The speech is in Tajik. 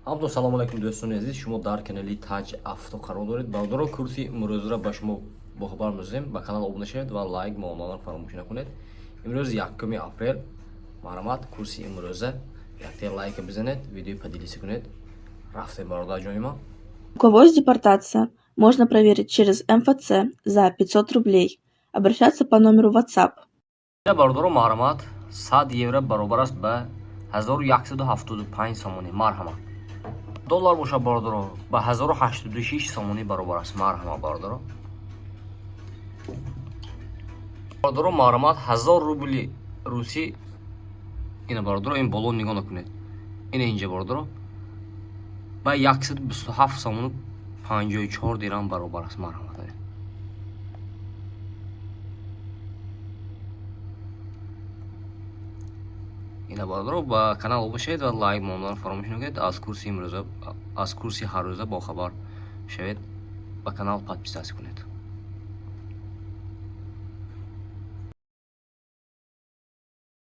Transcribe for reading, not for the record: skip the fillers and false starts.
Ҳамто салому алайкум, дӯстони азиз, шумо дар канали Таҷ Авто қарор доред. Бародаро, курси имрӯзра ба шумо бохабар месозем. Ба канал обуна шавед ва лайк монданро фаромӯш накунед. Имрӯз 1 апрел. Марҳамат, курси имрӯза якте лайка бизанед, видеои поделиться кунед. Рафтем, бародарҷони ман. У кого есть депортация, можно проверить через МФЦ за 500 рублей. Обращаться по номеру WhatsApp. Бародаро, марҳамат, 100 евро баробар аст ба 1175 сомонӣ. Марҳамат, доллар бошад, бародаро, ба 1086 сомонӣ баробар аст. Марҳамат, бародаро. Бародаро, марҳамат, 1000 рубли русӣ ина, бародаро, ин боло нигоҳ накунед, ина инҷа, бародаро, ба 127 сомону 54 дирам баробар аст. Марҳамат. Ина, бародаро, ба канал обуна шавед ва лайк монданро фаромӯш накунед. Аз курси имрӯза, аз курси ҳаррӯза бохабар шавед, ба канал подписаться кунед.